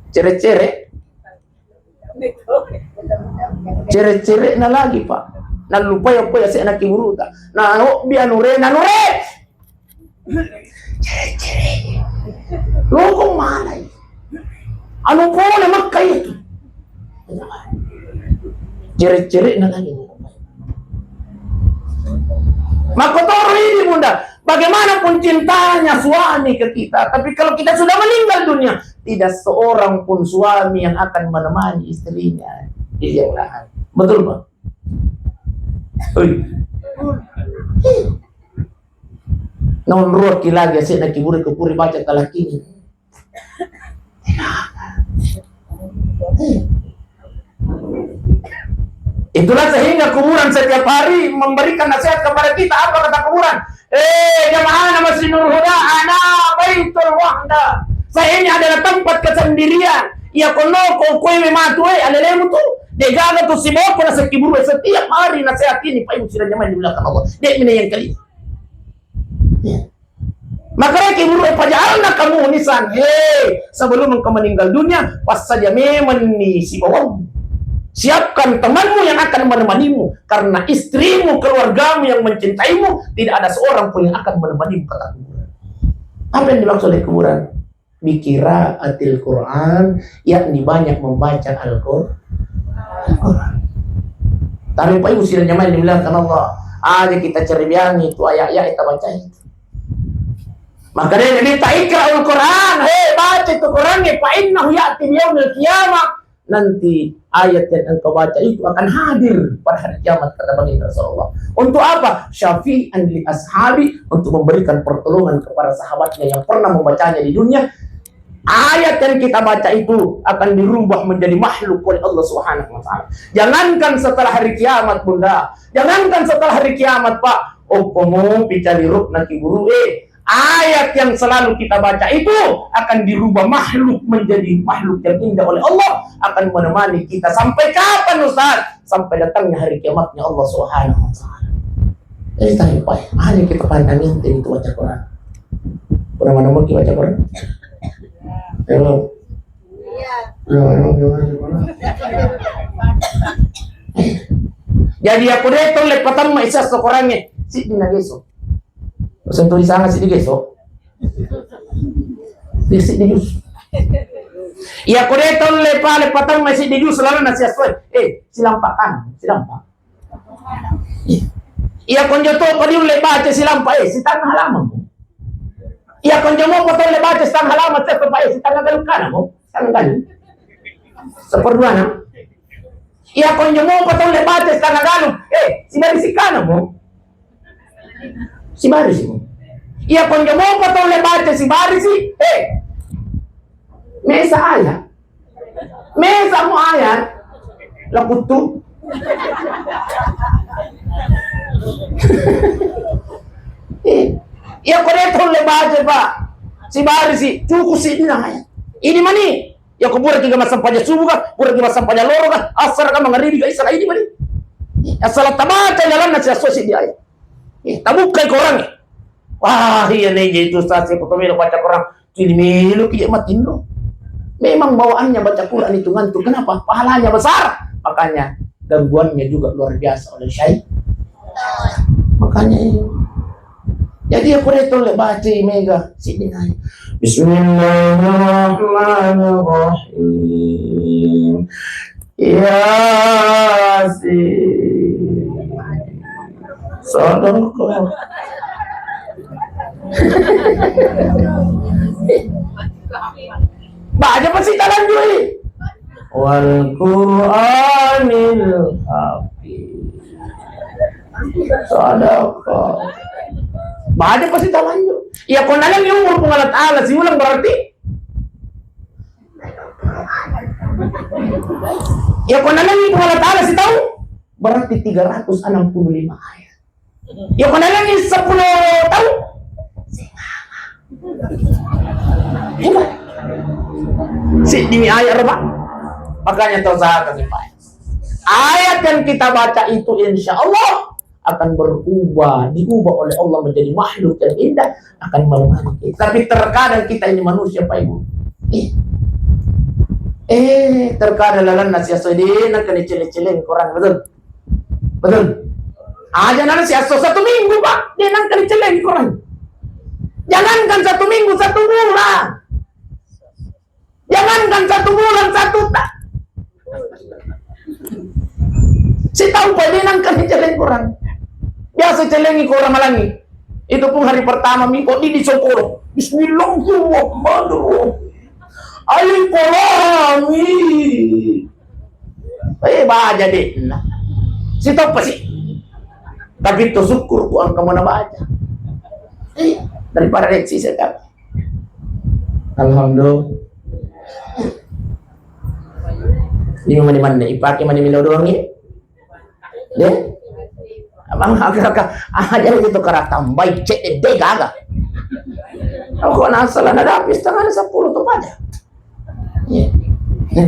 cere-cere. Cere-cere na lagi, Pak. Nallupai okko ya sena kiburuta. Na obbi anure, nanure. Cere-cere. Loko malai. Anu pole makka itu. Cere-cere na lagi. Makotoro ini, Bunda. Bagaimanapun cintanya suami ke kita, tapi kalau kita sudah meninggal dunia, tidak seorang pun suami yang akan menemani istrinya di liang lahat. Betul, Pak? Oi. Naonroki lagi ase'na kiburu ko puri baca talakkingnge. Itulah sehingga kuburan setiap hari memberikan nasihat kepada kita. Apa kata kuburan? Eh, jamaah Masjid Nurul Huda, ana baitul wahda. Saya ini adalah tempat kesendirian. Ya kono ko koe mematu, eh, alelemu tu. Degaga tu siboko na sekiburu setiap hari nasihat ini, Pak Ibu sidang jamaah yang dimuliakan Allah. Dek mina yang kali. Ya. Makanya kiburu, "Faj'alna kamu nisan." Hei, sebelum engkau meninggal dunia, pas saja memang ni si bawang. Siapkan temanmu yang akan menemanimu, karena istrimu, keluargamu yang mencintaimu, tidak ada seorang pun yang akan menemanimu, kata kuburan. Apa yang dimaksud oleh kuburan? Biqiraatil Quran, yakni banyak membaca Al-Qur-, Al-Quran. Tapi Pak Ibu sidang jamaah yang dimuliakan Allah, aja kita cerebiangi itu ayat-ayat kita baca itu. Maka dia minta, "Iqra'ul Quran, hei, baca itu Quran, ya, fa innahu ya'ti yaumil qiyamah." nanti ayat yang engkau baca itu akan hadir pada hari kiamat, kata baginda Rasulullah. Untuk apa? Syafi'an li ashabi, untuk memberikan pertolongan kepada sahabatnya yang pernah membacanya di dunia. Ayat yang kita baca itu akan dirubah menjadi makhluk oleh Allah Subhanahu wa Ta'ala. Jangankan setelah hari kiamat, Bunda, jangankan setelah hari kiamat, Pak, okkomu picaliruk na kiburu, eh, ayat yang selalu kita baca itu akan dirubah makhluk menjadi makhluk yang indah oleh Allah, akan menemani kita sampai kapan, Ustaz? Sampai datangnya hari kiamatnya Allah Subhanahu wa Ta'ala. Jadi tanya, Pak, mana kita pandang inti itu baca Quran? Pernah mana mungkin baca Quran? Belum. Iya. Belum, belum, belum, belum. Jadi aku deh tuh lepatan mai sas Qurannya. Si dina geso. Sentuh di sana si di geso. Di si di jus. Iya, aku deh tuh lepa lepatan mai si di jus lalu nasi asoi. Eh, silampakan, silampak. Iya konjo to pa diulle baca silampa, eh, sitengah halaman mo. Iya konjo mo pa taulle baca sitengah halaman, tetep, eh, sitengah galung kana mo. Sitengah galung. Seperduana. Iya konjo mo pa taulle baca sitengah galung, eh, sibarisi kana mo. Sibarisi mo. Iya konjo mo pa taulle baca sibarisi, eh, mesa ayat. Mesa mo ayat. Lakuttu. Eh, iya ko de tolle baca, Pak. Sibarisi, cukup si ini namanya. Ini mani. Iya ko pura ki massampajang subuh ka, pura ki massampajang loro ka, asar ka, mangaribi ka, isa ka, ini mani. Asal tabaca lalanna si asosi di ayat. Eh, tabukkai Quran. Wah, iya neje itu, Ustaz, iya ko to melo baca Quran. Jadi melo ki matinro. Memang bawaannya baca Quran itu ngantuk. Kenapa? Pahalanya besar. Makanya gangguannya juga luar biasa oleh syaitan. Makanya ini. Jadi aku deh tolong baca mega sini naik. Bismillahirrahmanirrahim. Yasin. Sadaqah. Baca pasti talanjui. Wal Qur'anil Hakim. Sadaqah. Baca pasti talanjui. Iya ko nalangi umur Puang Allah Ta'ala siulang berarti. Iya ko nalangi Puang Allah Ta'ala sitaung, berarti tiga ratus enam puluh lima ayat. Iya ko nalangi sepuluh taung, singanga. Iya. Siddimi ayat, Pak. Makanya tau saya kasih, Pak. Ayat yang kita baca itu insya Allah akan berubah, diubah oleh Allah menjadi makhluk yang indah, akan menemani kita. Tapi terkadang kita ini manusia, Pak Ibu. Eh, eh terkadang lalanna siaso de nangka ni celeng-celeng Quran, betul? Betul? Aja nana siaso satu minggu, Pak, de nangka ni celeng Quran. Jangankan satu minggu, satu bulan. Jangankan satu bulan, satu ta-, sitaung pa de nangka ni celeng Quran. Biasa celengi Quran malangi. Itu pun hari pertama mi ko di, di sokoro. Bismillahirrahmanirrahim. Alif Lam Mim. Eh, baca de. Nah. Sitoppa si. Tapi to syukur ku angka mana baca. Eh, daripada reaksi saya. Alhamdulillah. Ini mani mana? Ipake mani milo doang ya? Deh? Abang agak-agak aja itu kara tambai cek de gaga. Aku nasa lah ada habis setengah sepuluh tuh aja. Iya.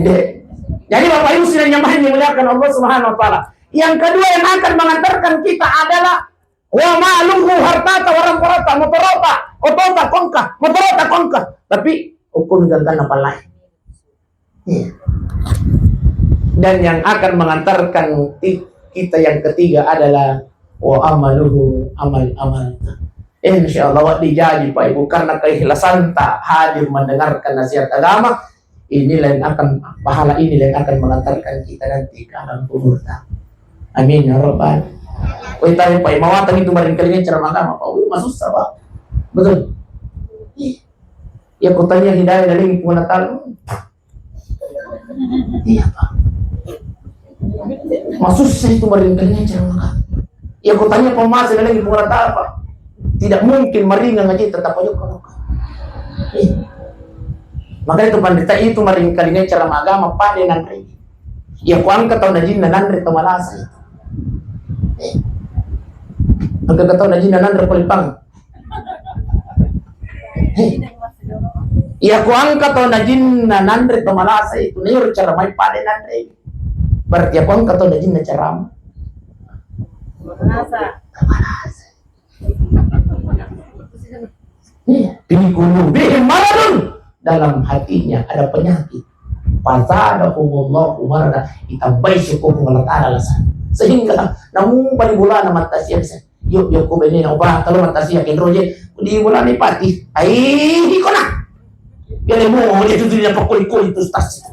Deh. Jadi Bapak Ibu sudah nyamai dimuliakan Allah Subhanahu wa Ta'ala. Yang kedua yang akan mengantarkan kita adalah wa maluhu, hartata, warang parata, motorota, otota, kongka, motorota, kongka. Tapi hukum tentang apa lain? Iya. Dan yang akan mengantarkan ti-, kita yang ketiga adalah wa amaluhu, amal-amal. Insya Allah, wa dijaji, Pak Ibu, karena keikhlasan tak hadir mendengarkan nasihat agama, inilah yang akan, pahala inilah yang akan mengantarkan kita nanti ke alam kubur. Amin ya rabbal. Woi, tapi Pak, mawatang itu barangkali ceramah agama, Pak. Wih, masussa, Pak. Betul. Ih. Ya, kutanya hidayah dari Puang Allah Ta'ala. Iya, Pak. Masussa itu maringkalinya cara makan. Ya, kutanya pemasa dan lagi pengelola apa? Tidak mungkin maringan ngaji tetap aja kok. Iya. Makanya itu pandita itu maringkalinya cara agama pada nanti. Ya, ku angkat tahun najin nanre to malasa itu. Iya. Angkat tahun najin nanre polipang. Iya, ku angka to najinna nanre to malasa itu, na iyaro cara mai pada nanre. Berarti aku angka to najinna cara malasa. Iya, fi qulubihim maradun, dalam hatinya ada penyakit. Fazadahumullahu marada, ditambai syukur Allah Ta'ala alasan. Sehingga namu bali bolana mattasiang. Yo, yo, ko benena, oba, talo mattasiang kenro je. Di bolana pati. Ai, iko na. Ya, le mo, dia tu dia pakoi-koi tu stas itu.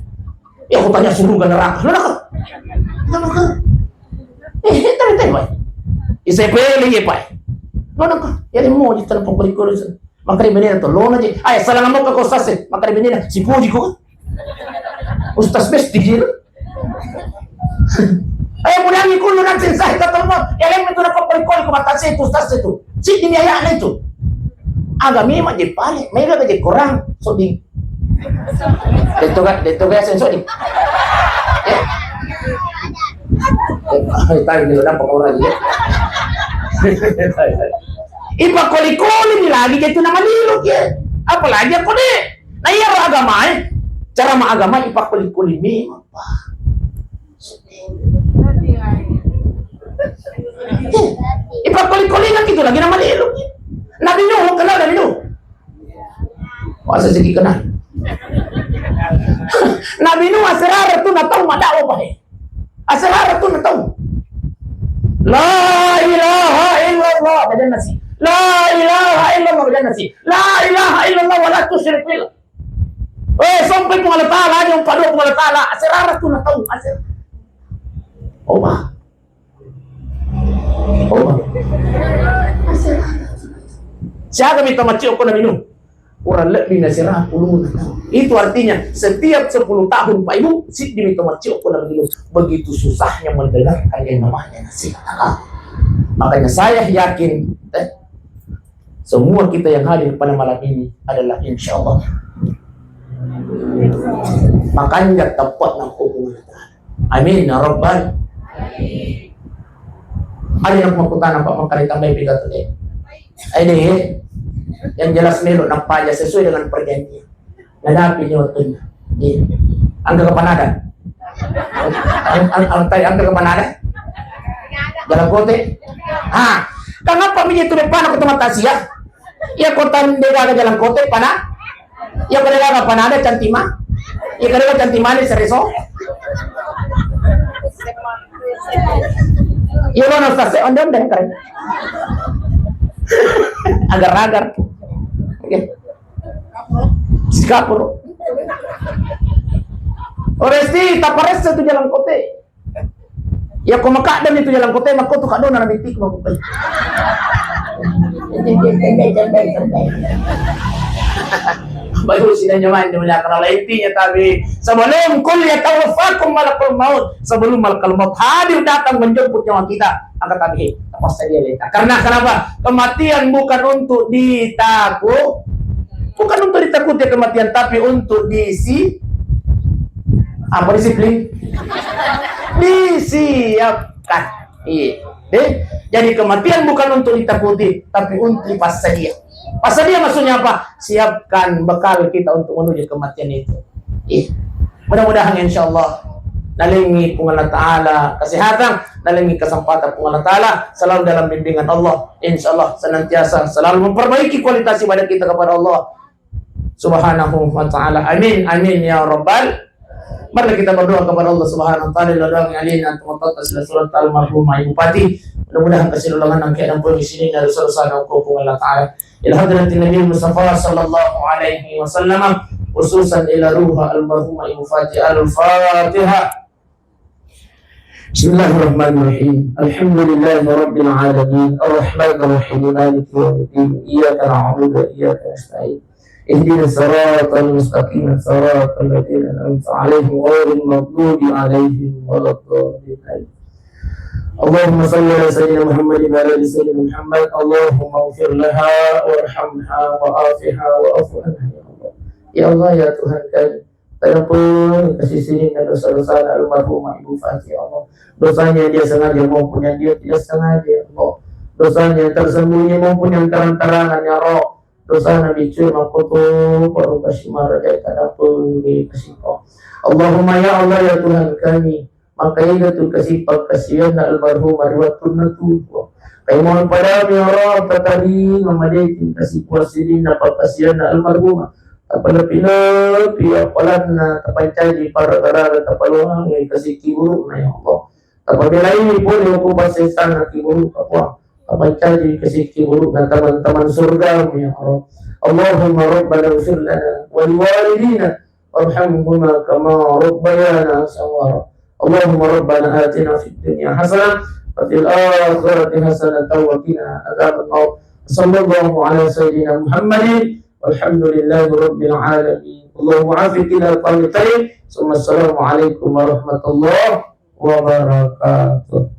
Ya, aku tanya surga neraka. Neraka. Neraka. Eh, tapi, tapi, Pak. Isai pele ye, Pak. Neraka. Ya, le mo, dia talo pakoi-koi tu. Makare benena to, lona je. Ai, salah ngomong ke ustaz e. Makare benena, sipuji ko. Ustaz besti je. Ai, mudangi kullu nafsin za'iqatul maut. Ya, lemme tu dapat perikol ko matase itu ustaz itu. Sidi mi ayana itu. Aga memang je pale, mega je kurang. Sodi. Deto ga, deto ga sen sodi. Eh? Eh, tahu ni dapat orang je. Ipakoli-koli ni lagi je tu namalilu ki. Apalagi aku ni. Na iyaro agamae, cara maagama ipakoli-koli memang, Pak. Eh, ipakoli-koli na itu lagi namalilu ki. Nabi Nuh, kenal Nabi Nuh? Masa sih kenal? Nabi Nuh asrara tu na tau madakwa, Pak. Asrara tu na tau. La ilaha illallah, bajanna si. La ilaha illallah, bajanna si. La ilaha illallah wa la tusyrik billah. Eh, sampai Puang Allah Ta'ala, aja umpa dua Puang Allah Ta'ala. Asrara tu na tau, asrara. Oba. Oba. Asrara. Siaga mi to maccio ko Nabi Nuh? Kurang lebih nasira puluh tahun. Itu artinya setiap sepuluh tahun, Pak Ibu, siddi mi to maccio ko Nabi Nuh. Begitu susahnya mendengarkan yang namanya nasihat. Makanya saya yakin, eh, semua kita yang hadir pada malam ini adalah insya Allah makanja tepat na hubungan. Amin ya rabbal. Ada yang mau kutana Pak, makanya tambahi pidato deh. Ini yang jelas melo napaja sesuai dengan perjanjian. Nadapi ni waktunya. Iya. Angka kepanada. Ang, ang, ang, tay, angka kepanada. Jalan Kote. Ah, kenapa mi itu depan aku tempat tasia? Ya kota degaga Jalan Kote, Pana. Ya kota degaga Panada, Cantima. Ya kota degaga Cantima ni Sereso. Ya lo nasa se onde-onde keren. Agar-agar. Oke. Sikapur. Oresti, taparessa tu Jalan Kote. Ya, ko makaddan itu Jalan Kote, makko tu kadona nabi tik mau. Baru sini nyaman, nyaman, karena intinya tapi sebelum kul yatawaffakum malakul maut, sebelum malakul maut hadir datang menjemput nyawa kita, angkat tabi, apa saja leta. Karena kenapa? Kematian bukan untuk ditakut, bukan untuk ditakuti kematian, tapi untuk disi-, apa, disiplin? Disiapkan. Iya. Deh, jadi kematian bukan untuk ditakuti, tapi untuk passadia. Passadia maksudnya apa? Siapkan bekal kita untuk menuju kematian itu. Iya. Mudah-mudahan insya Allah nalengi Puang Allah Ta'ala kesehatan, nalengi kesempatan Puang Allah Ta'ala, selalu dalam bimbingan Allah. Insya Allah senantiasa selalu memperbaiki kualitas ibadah kita kepada Allah Subhanahu wa Ta'ala. Amin, amin ya rabbal. Mari kita berdoa kepada Allah Subhanahu wa Ta'ala. Ila doang alina, teman-teman, sila surat almarhumah Ibu Pati. Mudah-mudahan kasilulangan nangke dan pun di sini dari surat sana hukum Allah Ta'ala. Ila hadratin Nabi Mustafa sallallahu alaihi wasallam, khususan ila ruha almarhumah Ibu Fati. Al-Fatihah. Bismillahirrahmanirrahim. Alhamdulillahi rabbil alamin. Arrahmanirrahim. Maliki yaumiddin. Iyyaka na'budu wa iyyaka nasta'in. اهدنا الصراط المستقيم، صراط الذين أنعمت عليهم غير المغضوب عليهم ولا الضالين. آمين. اللهم صل على سيدنا محمد وعلى آل سيدنا محمد. اللهم اغفر لها وارحمها وعافها واعف عنها يا الله. Ya Allah, ya Tuhan kami, tadampengeng kasi sininna dosa-dosana almarhumah Ibu Fatih, ya Allah. Dosanya yang dia sengaja maupun yang dia tidak sengaja, ya Allah. Dosanya yang tersembunyi maupun yang terang-terangan, ya Rabb. Dosana biccu makkoto, baru kasi maraja tadampengeng kasi ko. Allahumma, ya Allah, ya Tuhan kami, maka ega tu kasi pakkasiwianna almarhumah ri wettunna tuo. Kaimawan padami, ya Rabb, tatarima madeceng kasi puang sininna pakkasiwianna almarhumah. Tapalepi-lepi appalanna, tapancaji paragaraga, tapaloangi kasi kiburukna, ya Allah. Tapabelai pole ko passessana kiburukna, Puang. Tapancaji kasi kiburukna teman-teman surgamu, ya Allah. Allahumma rabbana ighfir lana wa liwalidina warhamhuma kama rabbayana saghira. Allahumma rabbana atina fid dunya hasanah wa fil akhirati hasanah wa qina adzabannar. Sallallahu ala sayyidina Muhammadin walhamdulillahi rabbil alamin. Allahumma afiq ila tariq. Summa assalamu alaikum warahmatullahi wabarakatuh.